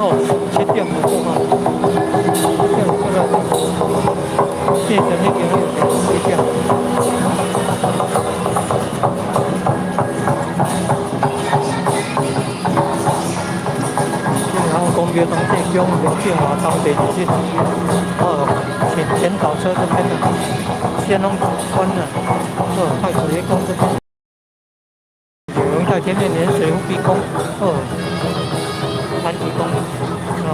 哦，7點就出發，7點出來，4點已經有幾點？王公廟當地中林建華當地就是，哦，前前導車這邊的線攏關了，哦，太子爺宮這邊，永泰天面連水富碧宮，哦，潘济宮，哦，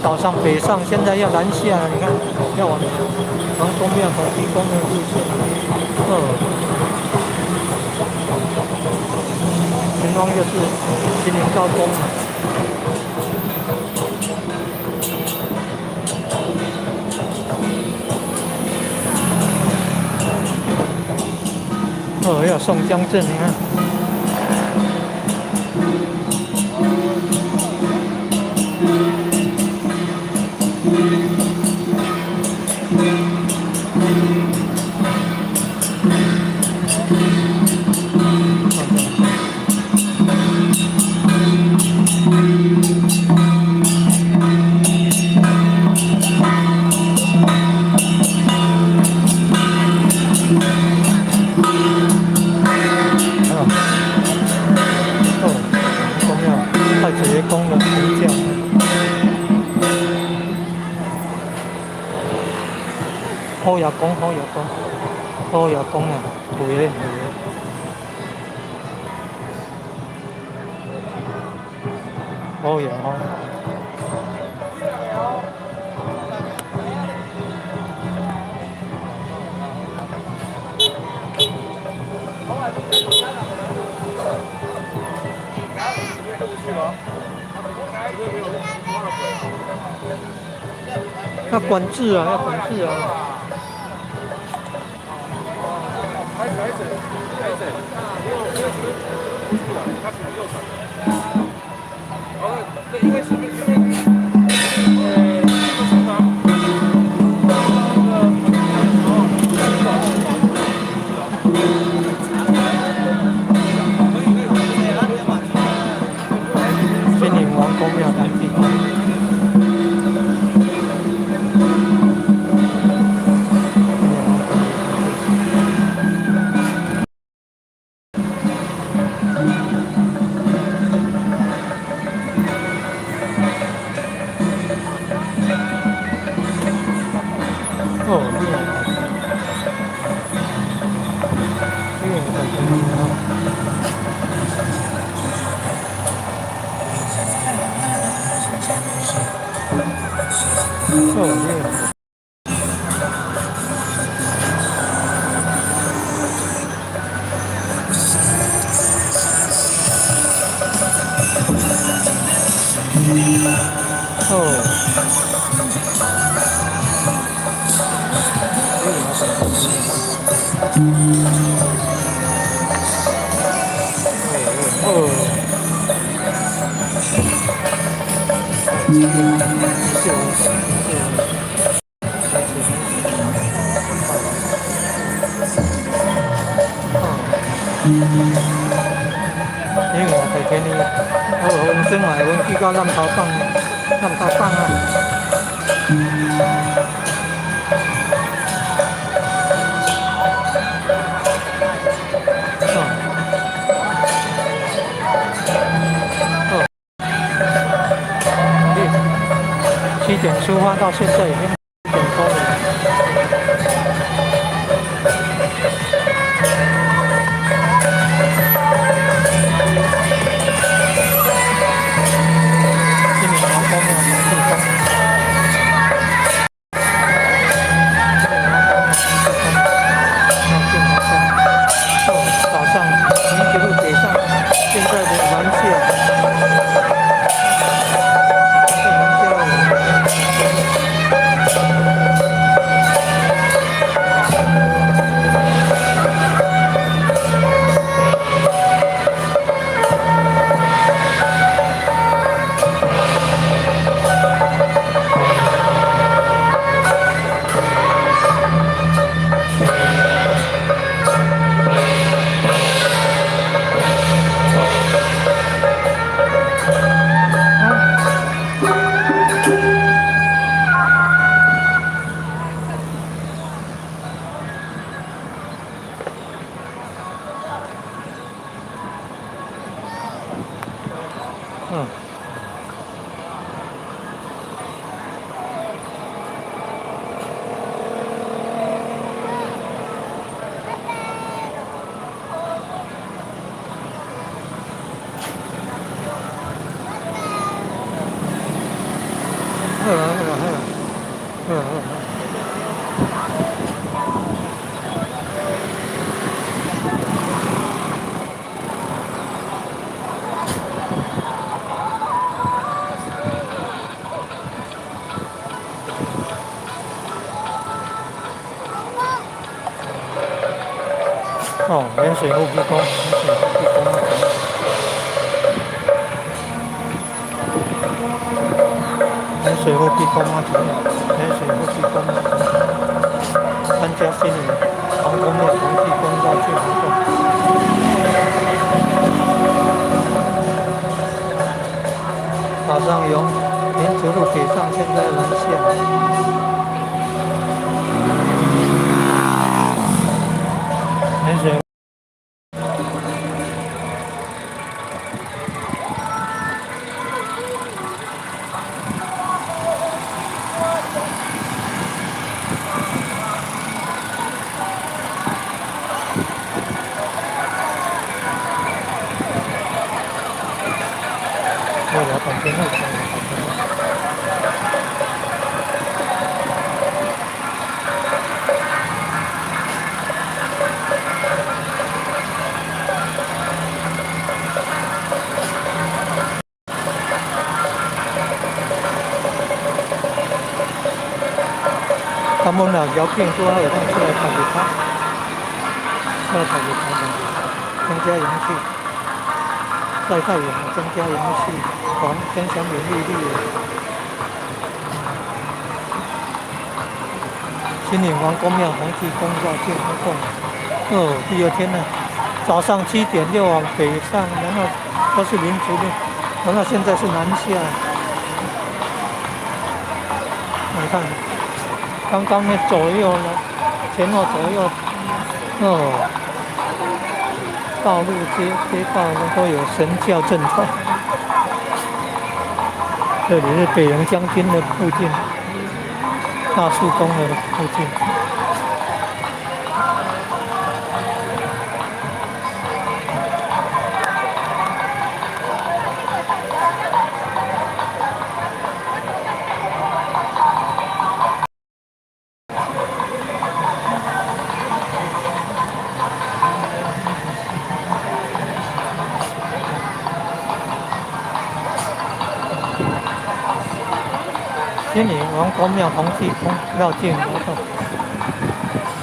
早上北上，現在要南下了，你看，要往王公廟、黃帝宮的路線，哦，前方就是金陵高宮了。哦，要宋江鎮，你看。哦，公廟，太子爺宮的神轎。虎爺公，虎爺公，虎爺公啊，有的有的。虎爺公。要管制啊，要管制啊！金陵王公廟南地。哦，呢個呢個就係哦，呢個。哦。哦。因為我睇見你，我溫生嘛，阮去到南頭港，南頭港啊。哦，7點出發到現在已經1點多了。金陵王公廟黃帝宮。哦，早上一路北上，現在的南下。南下。哦，免稅好幾講，免稅好幾講。免稅好幾講啊！免稅好幾講。參加新營王公廟洪濟宮繞境活動。馬上由民族路北上，現在南下。免稅。我等天后。他們若邀請拄好會當出來曬日頭，出來曬日頭，增加陽氣，曬太陽增加陽氣，防增強免疫力。新營王公廟洪濟宮繞境活動，哦，第二天呢，早上7點又往北上，然後都是民族路，然後現在是南下。你看。剛剛呢左右呢，前後左右，哦，道路街道呢都有神轎陣仗。這裡是北洋將軍的附近，大樹公的附近。新營王公廟洪濟宮繞境活動，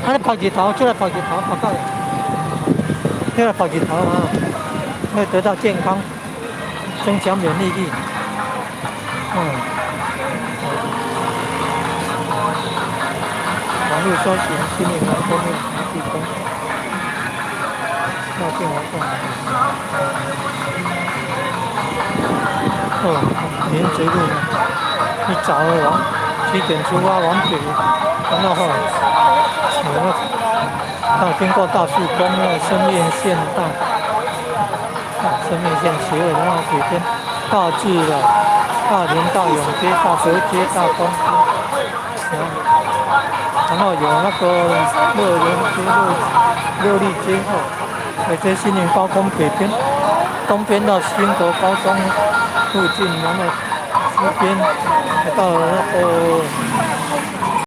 啊！你曬日頭，出來曬日頭，曬到，出來曬日頭啊，會得到健康，增強免疫力。網路搜尋新營王公廟洪濟宮繞境活動。哦，民族路。一早往7點出發往北，然後到經過大樹公那個生命線大，生命線斜尾，然後北邊大智的大連大勇街、大德街、大東街，然後有那個樂園街、樂利街哦，在這新營高工北邊，東邊到新國高中附近，然後西邊到那個